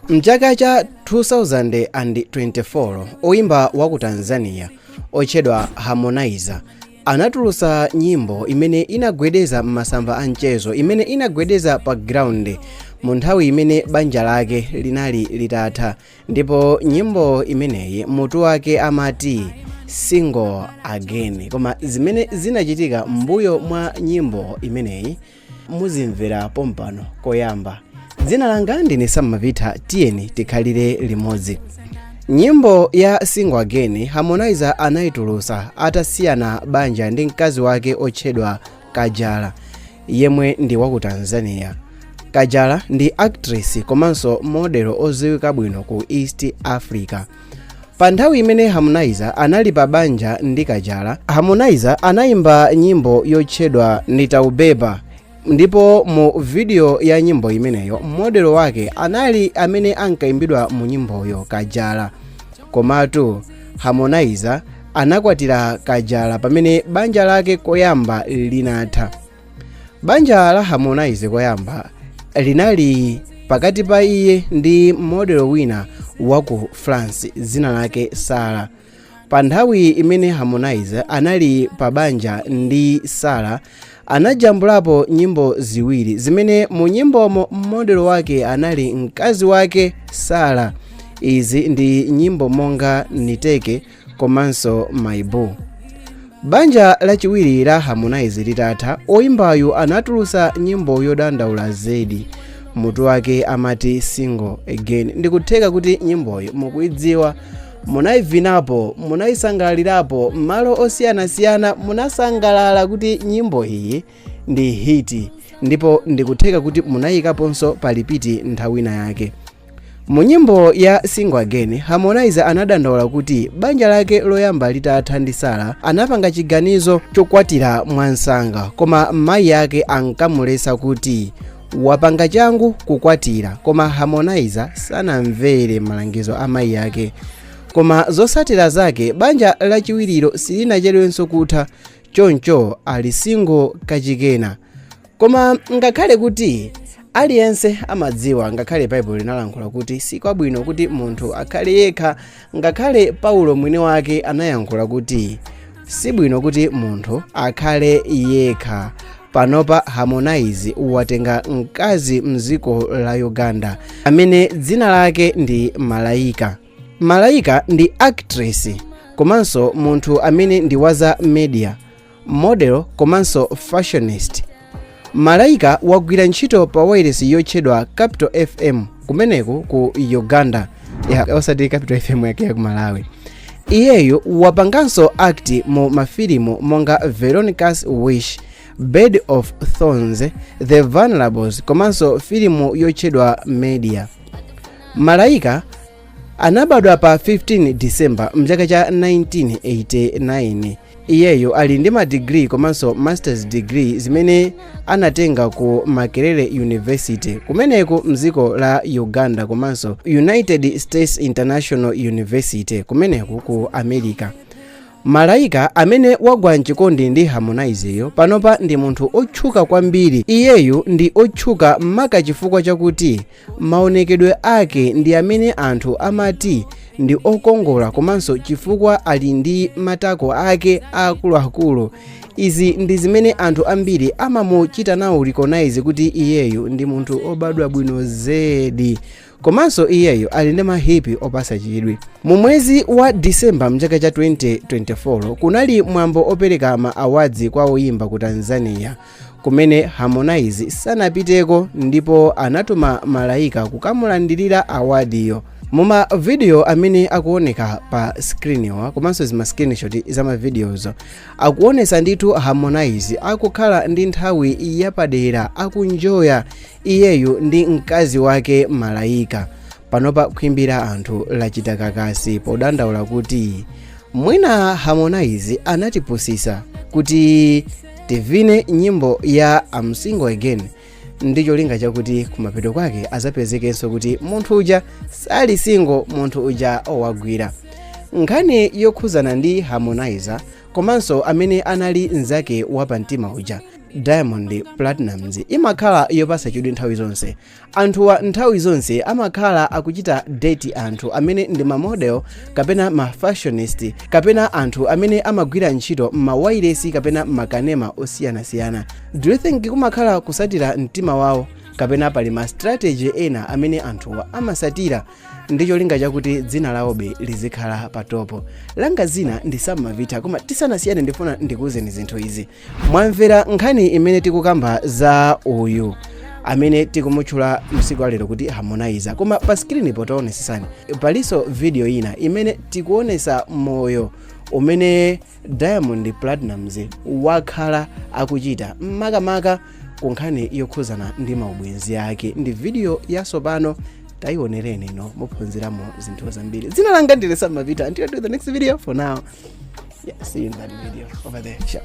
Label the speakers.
Speaker 1: Mchaka cha 2024, oyimba wa ku Tanzania otchedwa Harmonize anatulutsa nyimbo imene inagwedeza m'masamba a mchezo, imene inagwedeza pa ground mu nthawi imene banja lake linali litatha. Ndipo nyimbo imeneyi mutu wake amati "Single Again". Koma zimene zinachitika m'mbuyo mwa nyimbo imeneyi muzimvera pompano. Koyamba, dzina langa ndine Sammavitha, tiyeni tikhalire limodzi. Nyimbo ya "Single Again" Harmonize anayitulutsa atasiyana banja ndi mkazi wake otchedwa Kajala, yemwe ndi waku Tanzania. Kajala ndi actress komanso model odziwika bwino ku East Africa. Pa nthawi imene Harmonize anali pa banja ndi Kajala, Harmonize anayimba nyimbo yotchedwa "Nitaubeba", ndipo mu video ya nyimbo imeneyo model wake anali amene ankayimbidwa mu nyimboyo, Kajala. Komatu Harmonize anakwatira Kajala pamene banja lake koyamba linatha. Banja la Harmonize koyamba linali pakati pa iye ndi model wina wa ku France, dzina lake Sara. Pa nthawi imene Harmonize anali pa banja ndi Sara, anajambulapo nyimbo ziwiri zimene mu nyimbomo model wake anali mkazi wake Sara. Izi ndi nyimbo monga "Niteke" komanso "My Boo". Banja lachiwiri la Harmonize litatha, oyimbayo anatulutsa nyimbo yodandaula zedi, mutu wake amati "Single Again". Ndikutheka kuti nyimboyo mukuidziwa, munayivinapo, munayisangalalirapo m'malo osiyanasiyana, munasangalala kuti nyimbo iyi ndi hit, ndipo ndikutheka kuti munayikaponso pa repeat nthawi ina yake. Mu nyimbo ya "Single Again", Harmonize anadandaula kuti banja lake loyamba litatha ndi Sara, anapanga chiganizo chokwatira mwansanga, koma mayi ake ankamulesa kuti wapanga changu kukwatira. Koma Harmonize sanamvere malangizo a mayi ake, koma zotsatira zake banja lachiwiriro silinachedwenso kutha, choncho ali single kachikena. Koma ngakhale kuti aliyense amadziwa, ngakhale Baibulo linalankhula kuti sikwabwino kuti munthu akhale yekha, ngakhale Paulo mwini wake anayankhula kuti sibwino kuti munthu akhale yekha, panopa Harmonize watenga mkazi mdziko la Uganda amene dzina lake ndi Malaika. Malaika ndi actress komanso munthu amene ndi waza media, model komanso fashionist. Malaika wagwira ntchito pa wailesi yotchedwa Capital FM kumeneku ku Uganda, ya, osati Capital FM yake ya ku Malawi. Iyeyo wapanganso act mu mafilimu monga "Veronica's Wish", "Bed of Thorns", "The Vulnerables" komanso filimu yotchedwa "Media". Malaika anabadwa pa 15 December mchaka cha 1989. Iyeyo ali ndi madigiri komanso masters degree zimene anatenga ku Makerere University kumeneko mdziko la Uganda, komanso United States International University kumeneko ku America. Malaika amene wagwa mchikondi ndi Harmonizeyo panopa ndi munthu otchuka kwambiri. Iyeyu ndi otchuka maka chifukwa chakuti maonekedwe ake ndi amene anthu amati ndi okongola, komanso chifukwa ali ndi matako ake akuluakulu. Izi ndi zimene anthu ambiri amamuchita nawo recognize kuti iyeyu ndi munthu obadwa bwino zedi, komanso iyeyo ali ndi mahipi opasa chidwi. Mu mwezi wa Disemba mchaka cha 2024 kunali mwambo opereka ma awards kwa oyimba ku Tanzania, kumene Harmonize sanapiteko ndipo anatuma Malaika kukamulandirira award-yo. Muma video amene akuoneka pa screen-wa komanso zima screenshot za mavideozo akuonesa ndithu Harmonize akukhala ndi nthawi yapadera, akunjoya iyeyu ndi mkazi wake Malaika. Panopa khwimbi la anthu lachita kakasi podandaula kuti mwina Harmonize anatipusisa kuti tivine nyimbo ya "I'm Single Again" ndi cholinga chakuti kumapeto kwake azapezekenso kuti munthu uja sali single, munthu uja owagwira. Nkhani yokhuzana ndi Harmonize komanso amene anali mnzake wapamtima uja Diamond Platnumz imakhala yopasa chidwi nthawi zonse. Anthuwa nthawi zonse amakhala akuchita date anthu amene ndi ma model kapena ma fashionist kapena anthu amene amagwira ntchito m'mawailesi kapena m'makanema osiyanasiyana. Do you think kumakhala kusatira mtima wawo kapena pali ma strategy ena amene anthuwa amasatira ndi cholinga chakuti dzina lawobe lizikhala pa top? Langa zina ndi Sam Mavita, koma tisanasiyane ndifuna ndikuwuzeni zinthu izi. Mwamvera nkhani imene tikukamba za uyu amene tikumutchula msiku alero kuti Harmonize, koma pa screen potaonesesani palinso video ina imene tikuonesa moyo umene Diamond Platnumz wakhala akuchita, makamaka ku nkhani yokhuzana ndi maubwenzi ake. Ndi video yatsopano, tayionereni ino, muphunziramo zinthu zambiri. Dzina langa ndine Sam Mavita. Until I do the next video, for now, yeah, see you in that video over there. Ciao.